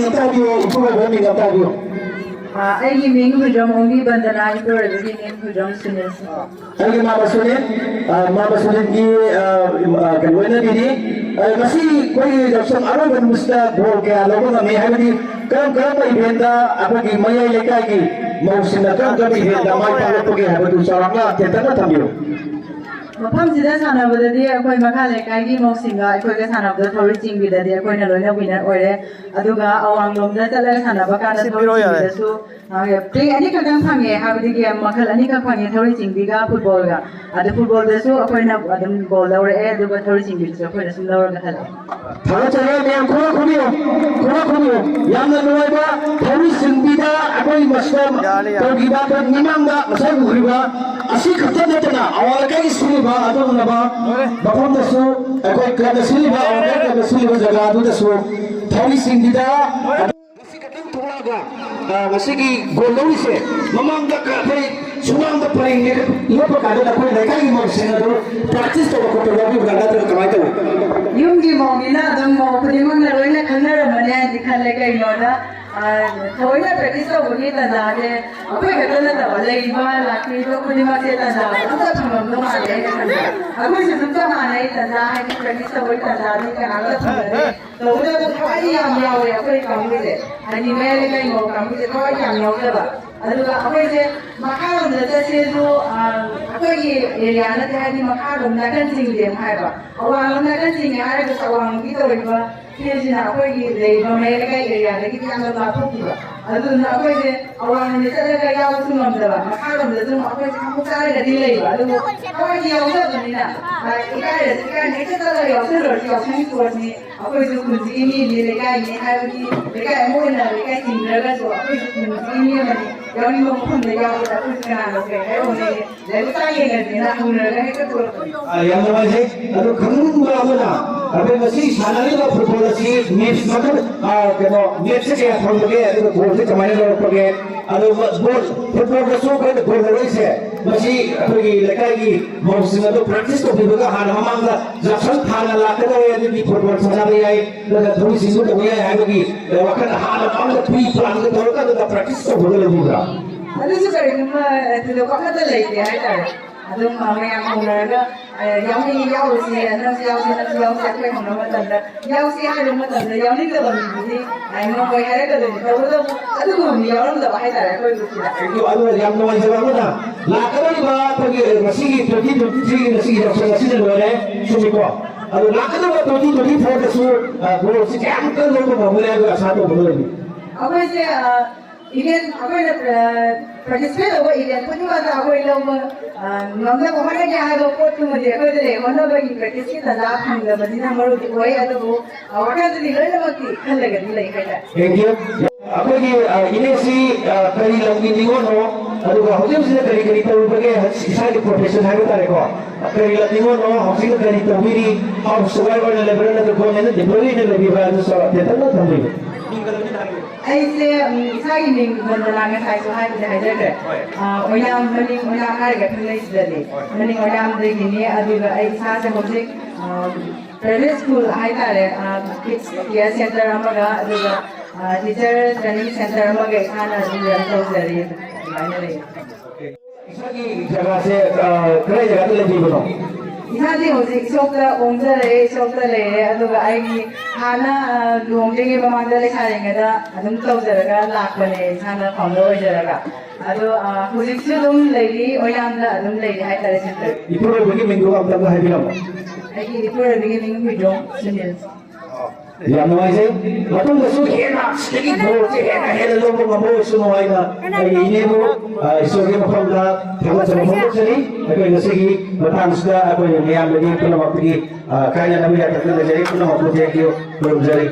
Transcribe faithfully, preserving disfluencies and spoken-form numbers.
ꯑꯝꯇ ꯍꯥꯏꯕꯤꯌꯨ, ꯏꯄꯨꯔꯣꯏꯕ ꯃꯤꯡ ꯑꯝꯇ ꯍꯥꯏꯕꯤꯌꯨ꯫ ꯑ, ꯑꯩꯒꯤ ꯃꯤꯡ ꯍꯨꯏꯗ꯭ꯔꯣꯝ ꯑꯣꯡꯕꯤ ꯕꯟꯗꯅꯥ, ꯏꯄꯨꯔꯣꯏꯕꯒꯤ ꯃꯤꯡ ꯍꯨꯏꯗ꯭ꯔꯣꯝ ꯁꯨꯅꯤꯜ꯫ ꯑꯩꯒꯤ ꯃꯥꯃ ꯁꯨꯅꯤꯜ, ꯑ, ꯃꯥꯃ ꯁꯨꯅꯤꯜꯒꯤ, ꯑ, ꯏꯃ-, ꯑ, ꯀꯩꯅꯣ, ꯂꯣꯏꯅꯕꯤꯅꯤ꯫ ꯑ, ꯉꯁꯤ ꯑꯩꯈꯣꯏꯒꯤ ꯌꯥꯎꯁꯪ ꯑꯔꯣꯏꯕ ꯅꯨꯃꯤꯠꯁꯤꯗ ꯒꯣꯜ ꯀꯌꯥ ꯂꯧꯕ ꯉꯝꯃꯤ ꯍꯥꯏꯕꯗꯤ ꯀꯔꯝ ꯀꯔꯝꯕ ꯏꯚꯦꯟꯗ ꯑꯩꯈꯣꯏꯒꯤ ꯃꯌꯥꯏ ꯂꯩꯀꯥꯏꯒꯤ ꯃꯧꯁꯤꯡꯅ ꯀꯔꯝ ꯀꯔꯝꯕ ꯏꯚꯦꯟꯗ ꯃꯥꯏ ꯄꯥꯛꯂꯛꯄꯒꯦ ꯍꯥꯏꯕꯗꯨ ꯆꯥꯎꯔꯥꯛꯅ ꯇꯦꯟꯇꯛꯅ ꯊꯝꯕꯤꯌꯨ꯫ ꯃꯐꯝꯁꯤꯗ ꯁꯥꯟꯅꯕꯗꯗꯤ ꯑꯩꯈꯣꯏ ꯃꯈꯥ ꯂꯩꯀꯥꯏꯒꯤ ꯃꯧꯁꯤꯡꯒ ꯑꯩꯈꯣꯏꯒ ꯁꯥꯟꯅꯕꯗ ꯊꯧꯔꯤ ꯆꯤꯡꯕꯤꯗꯗꯤ ꯑꯩꯈꯣꯏꯅ ꯂꯣꯏꯅ ꯋꯤꯟꯅꯔ ꯑꯣꯏꯔꯦ꯫ ꯑꯗꯨꯒ ꯑꯋꯥꯡꯂꯣꯝꯗ ꯆꯠꯂꯒ ꯁꯥꯟꯅꯕ ꯀꯥꯟꯗ ꯊꯧꯔꯤ ꯆꯤꯡꯕꯤꯗꯁꯨ, ꯑ, ꯄ꯭ꯂꯦ ꯑꯅꯤꯈꯛꯇꯪ ꯐꯪꯉꯦ, ꯍꯥꯏꯕꯗꯤ ꯒꯦꯝ ꯃꯈꯜ ꯑꯅꯤꯈꯛ ꯐꯪꯉꯦ, ꯊꯧꯔꯤ ꯆꯤꯡꯕꯤꯒ ꯐꯨꯠꯕꯣꯜꯒ꯫ ꯑꯗꯨ ꯐꯨꯠꯕꯣꯜꯗꯁꯨ ꯑꯩꯈꯣꯏꯅ ꯑꯗꯨꯝ ꯒꯣꯜ ꯂꯧꯔꯛꯑꯦ, ꯑꯗꯨꯒ ꯊꯧꯔꯤ ꯆꯤꯡꯕꯤꯗꯁꯨ ꯑꯩꯈꯣꯏꯅ ꯁꯨꯝ ꯂꯧꯔꯒ ꯍꯜꯂꯛꯑꯦ꯫ ꯊꯥꯒꯠꯆꯔꯤ ꯃꯌꯥꯝ, ꯈꯨꯔꯥ ꯈꯨꯔꯤꯌꯣ, ꯈꯨꯔꯥ ꯈꯨꯔꯤꯌꯣ꯫ ꯌꯥꯝꯅ ꯅꯨꯡꯉꯥꯏꯕ ꯊꯧꯔꯤ ꯆꯤꯡꯕꯤꯗ ꯑꯩꯈꯣꯏ ꯃꯁꯤꯗ ꯌꯥꯅꯤ, ꯌꯥꯅꯤ꯫ ꯇꯧꯈꯤꯕ ꯑꯩꯈꯣꯏ ꯃꯤꯃꯥꯡꯗ ꯉꯁꯥꯏ ꯎꯈ꯭ꯔꯤꯕ ꯑꯁꯤ ꯈꯛꯇ ꯅꯠꯇꯅ ꯑꯋꯥꯡ ꯂꯩꯀꯥꯏꯒꯤ ꯁꯤꯜꯂꯤꯕ ꯑꯗꯨꯒꯨꯝꯂꯕ ꯂꯣꯏꯔꯦ꯫ ꯃꯐꯝꯗꯁꯨ ꯑꯩꯈꯣꯏ ꯀ꯭ꯂꯕꯅ ꯁꯤꯜꯂꯤꯕ, ꯑꯋꯥꯡ ꯂꯩꯀꯥꯏ ꯀ꯭ꯂꯕꯅ ꯁꯤꯜꯂꯤꯕ ꯖꯒꯥ ꯑꯗꯨꯗꯁꯨ ꯊꯧꯔꯤ ꯆꯤꯡꯕꯤꯗ ꯉꯁꯤ ꯈꯛꯇꯪ ꯊꯣꯛꯂꯛꯑꯒ, ꯑ, ꯉꯁꯤꯒꯤ ꯒꯣꯜ ꯂꯧꯔꯤꯁꯦ ꯃꯃꯥꯡꯗ ꯀ-, ꯑꯩꯈꯣꯏ ꯁꯨꯃꯥꯡꯗ ꯄꯔꯦꯡ ꯂꯦꯞꯄ ꯀꯥꯟꯗ ꯑꯩꯈꯣꯏ ꯂꯩꯀꯥꯏꯒꯤ ꯃꯧꯁꯤꯡ ꯑꯗꯨ ꯄ꯭ꯔꯦꯛꯇꯤꯁ ꯇꯧꯕ ꯈꯣꯠꯄ ꯌꯥꯎꯕꯤꯕ꯭ꯔꯥ ꯅꯠꯇ꯭ꯔꯒ ꯀꯃꯥꯏꯅ ꯇꯧꯏ? ꯌꯨꯝꯒꯤ ꯃꯧꯅꯤꯅ ꯑꯗꯨꯝ ꯃꯧ ꯈꯨꯗꯤꯡꯃꯛꯅ ꯂꯣꯏꯅ ꯈꯪꯅꯔꯝꯃꯅꯤ ꯍꯥꯏꯅꯗꯤ ꯈꯜꯂꯦ꯫ ꯀꯩꯅꯣꯗ, ꯑ, ꯊꯑꯣꯏꯅ ꯄ꯭ꯔꯦꯛꯇꯤꯁ ꯇꯧꯕꯒꯤ ꯇꯥꯟꯖꯥꯁꯦ ꯑꯩꯈꯣꯏ ꯈꯛꯇ ꯅꯠꯇꯕ, ꯂꯩꯔꯤꯕ ꯂꯥꯛꯄꯤꯔꯤꯕ ꯈꯨꯗꯤꯡꯃꯛꯁꯦ ꯇꯥꯟꯖꯥ ꯑꯝꯇ ꯐꯪꯉꯝꯗꯧ ꯃꯥꯟꯗꯦ ꯍꯥꯏꯅ ꯈꯟꯕ꯫ ꯑꯩꯈꯣꯏꯁꯨ ꯑꯗꯨꯝ ꯆꯞ ꯃꯥꯟꯅꯩ, ꯇꯥꯟꯖꯥ ꯍꯥꯏꯗꯤ ꯄ꯭ꯔꯦꯛꯇꯤꯁ ꯇꯧꯕꯒꯤ ꯇꯥꯟꯖꯥꯗꯤ ꯀꯅꯥꯝꯇ ꯐꯪꯅꯗꯦ꯫ ꯇꯧꯕꯇꯕꯨ ꯊꯋꯥꯏꯗꯤ ꯌꯥꯝ ꯌꯥꯎꯋꯦ ꯑꯩꯈꯣꯏ ꯀꯥꯡꯕꯨꯁꯦ, ꯍꯥꯏꯗꯤ ꯃꯌꯥꯏ ꯂꯩꯀꯥꯏ ꯃꯧ ꯀꯥꯡꯕꯨꯁꯦ ꯊꯋꯥꯏꯗꯤ ꯌꯥꯝ ꯌꯥꯎꯖꯕ꯫ ꯑꯗꯨꯒ ꯑꯩꯈꯣꯏꯁꯦ ꯃꯈꯥꯔꯣꯝꯗ ꯆꯠꯁꯦꯁꯨ, ꯑ, ꯑꯩꯈꯣꯏꯒꯤ ꯑꯦꯔꯤꯌꯥ ꯅꯠꯇꯦ, ꯍꯥꯏꯗꯤ ꯃꯈꯥꯔꯣꯝ ꯅꯥꯀꯟ ꯆꯤꯡꯗꯦꯅ ꯍꯥꯏꯕ꯫ ꯑꯋꯥꯡꯂꯣꯝ ꯅꯥꯀꯟ ꯆꯤꯡꯉꯦ ꯍꯥꯏꯔꯒꯁꯨ ꯑꯋꯥꯡꯂꯣꯝꯒꯤ ꯇꯧꯔꯤꯕ ꯐꯤꯜꯁꯤꯅ ꯑꯩꯈꯣꯏꯒꯤ ꯂꯩꯔꯤꯕ ꯃꯌꯥꯏ ꯂꯩꯀꯥꯏ ꯑꯦꯔꯤꯌꯥꯗꯒꯤꯗꯤ ꯌꯥꯝꯅ ꯂꯥꯞꯊꯣꯛꯈꯤꯕ꯫ ꯑꯗꯨꯗꯨꯅ ꯑꯩꯈꯣꯏꯁꯦ ꯑꯋꯥꯡꯂꯣꯝꯗ ꯆꯠꯂꯒ ꯌꯥꯎꯕꯁꯨ ꯉꯝꯗꯕ, ꯃꯈꯥꯔꯣꯝꯗꯁꯨ ꯑꯃꯨꯛ ꯑꯩꯈꯣꯏꯁꯦ ꯈꯪꯎ ꯆꯥꯔꯒꯗꯤ ꯂꯩꯕ꯫ ꯑꯗꯨꯕꯨ ꯊꯋꯥꯏꯗꯤ ꯌꯥꯎꯖꯕꯅꯤꯅ, ꯑ, ꯏꯀꯥꯏꯔꯁꯨ ꯏꯀꯥꯏꯅ ꯍꯦꯛꯇ ꯆꯠꯂꯒ ꯌꯥꯎꯁꯜꯂꯨꯔꯁꯨ ꯌꯥꯎꯁꯪꯒꯤ ꯏꯁꯄꯣꯔꯠꯁꯅꯤ, ꯑꯩꯈꯣꯏꯁꯨ ꯈꯨꯟꯁꯤꯒꯤ ꯃꯤꯅꯤ, ꯂꯩꯀꯥꯏꯅꯤ ꯍꯥꯏꯕꯒꯤ ꯂꯩꯀꯥꯏ ꯑꯃ ꯑꯣꯏꯅ ꯂꯩꯀꯥꯏ ꯆꯤꯡꯗ꯭ꯔꯒꯁꯨ ꯑꯩꯈꯣꯏꯁꯨ ꯈꯨꯟꯁꯤꯒꯤ ꯃꯤ ꯑꯃꯅꯤ꯫ ꯌꯥꯎꯅꯤꯡꯕ ꯃꯐꯝꯗ ꯌꯥꯎꯕꯗ ꯑꯩꯈꯣꯏꯁꯨ ꯀꯅꯥꯅꯣ ꯀꯩ ꯍꯥꯏꯔꯨꯅꯤ? ꯂꯥꯏꯔꯤꯛ ꯃꯆꯥ ꯌꯦꯡꯉꯁꯦꯅ ꯍꯧꯅꯔꯒ ꯍꯦꯛꯇ ꯊꯣꯛꯂꯛꯄꯅꯤ꯫ ꯑ, ꯌꯥꯝ ꯅꯨꯡꯉꯥꯏꯖꯩ꯫ ꯑꯗꯨ ꯈꯪꯅꯤꯡꯕ ꯑꯃꯅ, ꯑꯩꯈꯣꯏ ꯉꯁꯤ ꯁꯥꯟꯅꯔꯤꯕ ꯐꯨꯠꯕꯣꯜ ꯑꯁꯤ ꯃꯦꯠꯁ ꯃꯈꯜ, ꯑ, ꯀꯩꯅꯣ, ꯃꯦꯠꯁꯁꯦ ꯀꯌꯥ ꯐꯪꯕꯒꯦ, ꯑꯗꯨꯒ ꯒꯣꯜꯁꯦ ꯀꯃꯥꯏꯅ ꯂꯧꯔꯛꯄꯒꯦ? ꯑꯗꯨꯒ ꯒꯣꯜ, ꯐꯨꯠꯕꯣꯜꯗꯁꯨ ꯑꯩꯈꯣꯏꯅ ꯒꯣꯜ ꯂꯧꯔꯛꯏꯁꯦ, ꯃꯁꯤ ꯑꯩꯈꯣꯏꯒꯤ ꯂꯩꯀꯥꯏꯒꯤ ꯃꯧꯁꯤꯡ ꯑꯗꯨ ꯄ꯭ꯔꯦꯛꯇꯤꯁ ꯇꯧꯕꯤꯕꯒ ꯍꯥꯟꯅ ꯃꯃꯥꯡꯗ ꯌꯥꯎꯁꯪ ꯊꯥꯅ ꯂꯥꯛꯀꯗꯧꯔꯦ, ꯑꯗꯨꯒꯤ ꯐꯨꯠꯕꯣꯜ ꯁꯥꯟꯅꯕ ꯌꯥꯏ, ꯅꯠꯇ꯭ꯔꯒ ꯊꯧꯔꯤ ꯆꯤꯡꯕ ꯇꯧꯕ ꯌꯥꯏ ꯍꯥꯏꯕꯒꯤ ꯋꯥꯈꯜ ꯍꯥꯟꯅ ꯃꯃꯥꯡꯗ ꯄ꯭ꯔꯤ ꯄ꯭ꯂꯥꯟꯒ ꯇꯧꯔꯒ ꯑꯗꯨꯒ ꯄ꯭ꯔꯦꯛꯇꯤꯁ ꯇꯧꯕꯒ ꯂꯩꯕꯤꯕ꯭ꯔꯥ? ꯑꯗꯨꯁꯨ ꯀꯔꯤꯒꯨꯝꯕ ꯊꯣꯏꯗꯣꯛꯄ ꯑꯃꯠꯇ ꯂꯩꯇꯦ ꯍꯥꯏꯇꯥꯔꯦ꯫ ꯑꯗꯨꯝ, ꯑ, ꯃꯌꯥꯝ ꯍꯧꯅꯔꯒ, ꯑ, ꯌꯥꯎꯅꯤꯡꯉꯤ ꯌꯥꯎꯔꯨꯁꯤ, ꯅꯪꯁꯨ ꯌꯥꯎꯁꯤ, ꯅꯪꯁꯨ ꯌꯥꯎꯁꯤ, ꯑꯩꯈꯣꯏ ꯍꯧꯅꯕ ꯃꯇꯝꯗ ꯌꯥꯎꯁꯤ ꯍꯥꯏꯕ ꯃꯇꯝꯗ ꯌꯥꯎꯅꯤꯡꯗꯕ ꯃꯤꯗꯨꯗꯤ, ꯑ, ꯉꯝꯃꯣꯏ ꯍꯥꯏꯔꯛꯀꯗꯣꯏꯅꯤ꯫ ꯇꯧꯕꯇꯕꯨ ꯑꯗꯨꯒꯨꯝꯕ ꯃꯤ ꯌꯥꯎꯔꯝꯗꯕ ꯍꯥꯏꯇꯥꯔꯦ ꯑꯩꯈꯣꯏ ꯒ꯭ꯔꯨꯞꯁꯤꯗ꯫ ꯑꯗꯨ, ꯑꯗꯨꯅ ꯌꯥꯝ ꯅꯨꯡꯉꯥꯏꯖꯕ ꯑꯃꯅ, ꯂꯥꯛꯀꯗꯧꯔꯤꯕ ꯑꯩꯈꯣꯏꯒꯤ ꯉꯁꯤꯒꯤ twenty twenty-three ꯉꯁꯤꯒꯤ ꯌꯥꯎꯁꯪ ꯑꯁꯤꯅ ꯂꯣꯏꯔꯦ, ꯆꯨꯝꯃꯤꯀꯣ? ꯑꯗꯣ ꯂꯥꯛꯀꯗꯧꯕ twenty twenty-four ꯗꯁꯨ, ꯑ, ꯒꯣꯜꯁꯤ ꯀꯌꯥꯃꯨꯛꯇ ꯂꯧꯕ ꯉꯝꯒꯅꯤ ꯍꯥꯏꯕꯒꯤ ꯑꯁꯥ ꯇꯧꯕꯗ ꯂꯩꯔꯤ꯫ ꯑꯩꯈꯣꯏꯁꯦ, ꯑ, ꯏꯚꯦꯟ ꯑꯩꯈꯣꯏꯅ, ꯑ, ꯄꯥꯔꯇꯤꯁꯤꯄꯦꯠ ꯇꯧꯕ ꯏꯚꯦꯟ ꯈꯨꯗꯤꯡꯃꯛꯇ ꯑꯩꯈꯣꯏ ꯂꯧꯕ, ꯑ, ꯉꯝꯅꯕ ꯍꯣꯠꯅꯒꯦ ꯍꯥꯏꯕ ꯄꯣꯠꯇꯨꯃꯗꯤ ꯑꯩꯈꯣꯏꯗ ꯂꯩ꯫ ꯍꯣꯠꯅꯕꯒꯤ ꯄ꯭ꯔꯦꯛꯇꯤꯁꯀꯤ ꯇꯥꯟꯖꯥ ꯐꯪꯗꯕꯅꯤꯅ ꯃꯔꯨꯗꯤ ꯑꯣꯏ, ꯑꯗꯨꯕꯨ, ꯑ, ꯋꯥꯈꯜꯗꯗꯤ ꯂꯣꯏꯅꯃꯛꯀꯤ ꯈꯜꯂꯒꯗꯤ ꯂꯩ ꯍꯥꯏꯇꯥꯔꯦ꯫ Thank you. ꯑꯩꯈꯣꯏꯒꯤ, ꯑ, ꯏꯅꯦꯁꯤ, ꯑ, ꯀꯔꯤ ꯂꯝꯒꯤ ꯅꯤꯉꯣꯜꯅꯣ? ꯑꯗꯨꯒ ꯍꯧꯖꯤꯛ ꯍꯧꯖꯤꯛꯅ ꯀꯔꯤ ꯀꯔꯤ ꯇꯧꯔꯤꯕꯒꯦ? ꯏꯁꯥꯒꯤ ꯄ꯭ꯔꯣꯐꯦꯁꯟ ꯍꯥꯏꯕ ꯇꯥꯔꯦꯀꯣ꯫ ꯀꯔꯤ ꯂꯝ ꯅꯤꯉꯣꯜꯅꯣ? ꯍꯧꯖꯤꯛꯅ ꯀꯔꯤ ꯇꯧꯕꯤꯔꯤ? ꯍꯥꯎꯁ ꯋꯥꯏꯐ ꯑꯣꯏꯅ ꯂꯩꯕ꯭ꯔꯥ, ꯅꯠꯇ꯭ꯔꯒ ꯒꯣꯔꯃꯦꯟꯗ ꯑꯦꯝꯄ꯭ꯂꯣꯌꯤ ꯑꯣꯏꯅ ꯂꯩꯕꯤꯕ꯭ꯔꯥ? ꯑꯗꯨꯁꯨ ꯇꯦꯟꯇꯛꯅ ꯊꯝꯕꯤꯌꯨ꯫ ꯑꯩꯁꯦ, ꯎꯝ, ꯏꯁꯥꯒꯤ ꯃꯤꯡ ꯕꯟꯗꯅꯥ ꯉꯁꯥꯏꯁꯨ ꯍꯥꯏꯕꯗꯤ ꯍꯥꯏꯖꯈ꯭ꯔꯦ꯫ ꯍꯣꯏ꯫ ꯑ, ꯑꯣꯏꯅꯥꯝ, ꯃꯅꯤꯡ ꯑꯣꯏꯅꯥꯝ ꯍꯥꯏꯔꯒ ꯈꯪꯅꯩꯁꯤꯗꯅꯤ꯫ ꯍꯣꯏ꯫ ꯃꯅꯤꯡ ꯑꯣꯏꯅꯥꯝꯗꯒꯤꯅꯤ꯫ ꯑꯗꯨꯒ ꯑꯩ ꯏꯁꯥꯁꯦ ꯍꯧꯖꯤꯛ, ꯑ, ꯄ꯭ꯔꯥꯏꯚꯦꯠ ꯁ꯭ꯀꯨꯜ ꯍꯥꯏꯇꯥꯔꯦ, ꯑ, ꯀꯤꯗꯁ ꯀꯤꯌꯔ ꯁꯦꯟꯇꯔ ꯑꯃꯒ, ꯑꯗꯨꯒ, ꯑ, ꯇꯤꯆꯔ ꯇ꯭ꯔꯦꯅꯤꯡ ꯁꯦꯟꯇꯔ ꯑꯃꯒ ꯏꯁꯥꯅ ꯑꯗꯨꯝ ꯔꯟ ꯇꯧꯖꯔꯤ꯫ ꯑꯗꯨꯃꯥꯏꯅ ꯂꯩꯌꯦ꯫ ꯏꯁꯥꯒꯤ ꯖꯒꯥꯁꯦ, ꯑ, ꯀꯗꯥꯏ ꯖꯒꯥꯗ ꯂꯩꯕꯤꯕꯅꯣ? ꯏꯁꯥꯗꯤ ꯍꯧꯖꯤꯛ ꯏꯁꯣꯞꯇ ꯑꯣꯟꯖꯔꯦ, ꯏꯁꯣꯞꯇ ꯂꯩꯔꯦ꯫ ꯑꯗꯨꯒ ꯑꯩꯒꯤ ꯍꯥꯟꯅ, ꯑ, ꯂꯨꯍꯣꯡꯗ꯭ꯔꯤꯉꯩ ꯃꯃꯥꯡꯗ ꯂꯩꯁꯥꯔꯤꯉꯩꯗ ꯑꯗꯨꯝ ꯇꯧꯖꯔꯒ ꯂꯥꯛꯄꯅꯦ, ꯏꯁꯥꯅ ꯐꯥꯎꯟꯗꯔ ꯑꯣꯏꯖꯔꯒ꯫ ꯑꯗꯣ, ꯑ, ꯍꯧꯖꯤꯛꯁꯨ ꯑꯗꯨꯝ ꯂꯩꯔꯤ, ꯑꯣꯏꯅꯥꯝꯗ ꯑꯗꯨꯝ ꯂꯩꯔꯤ ꯍꯥꯏꯇꯥꯔꯦ, ꯁꯦꯟꯇꯔ꯫ ꯏꯄꯨꯔꯣꯏꯕꯒꯤ ꯃꯤꯡꯗꯨ ꯑꯝꯇꯪꯒ ꯍꯥꯏꯕꯤꯔꯝꯃꯣ꯫ ꯑꯩꯒꯤ ꯏꯄꯨꯔꯣꯏꯕꯒꯤ ꯃꯤꯡ ꯍꯨꯏꯗ꯭ꯔꯣꯝ ꯁꯨꯅꯤꯜ꯫ ꯌꯥꯝ ꯅꯨꯡꯉꯥꯏꯖꯩ꯫ ꯃꯇꯨꯡꯗꯁꯨ ꯍꯦꯟꯅ ꯁꯤꯗꯒꯤ ꯒꯣꯜꯁꯦ ꯍꯦꯟꯅ ꯍꯦꯟꯅ ꯂꯧꯕ ꯉꯝꯕ ꯑꯣꯏꯁꯅꯨ ꯍꯥꯏꯅ ꯑꯩꯒꯤ ꯏꯅꯦꯕꯨ, ꯑ, ꯏꯁꯣꯔꯒꯤ ꯃꯐꯝꯗ ꯊꯥꯒꯠꯆꯕ ꯐꯣꯡꯗꯣꯛꯆꯔꯤ꯫ ꯑꯩꯈꯣꯏ ꯉꯁꯤꯒꯤ ꯃꯇꯥꯡꯁꯤꯗ ꯑꯩꯈꯣꯏ ꯃꯌꯥꯝꯗꯒꯤ ꯄꯨꯝꯅꯃꯛꯇꯒꯤ, ꯑ, ꯀꯥꯏꯅꯅꯕ ꯌꯥꯊꯪ ꯅꯤꯖꯔꯤ꯫ ꯄꯨꯝꯅꯃꯛꯄꯨ thank you ꯈꯨꯔꯨꯝꯖꯔꯤ꯫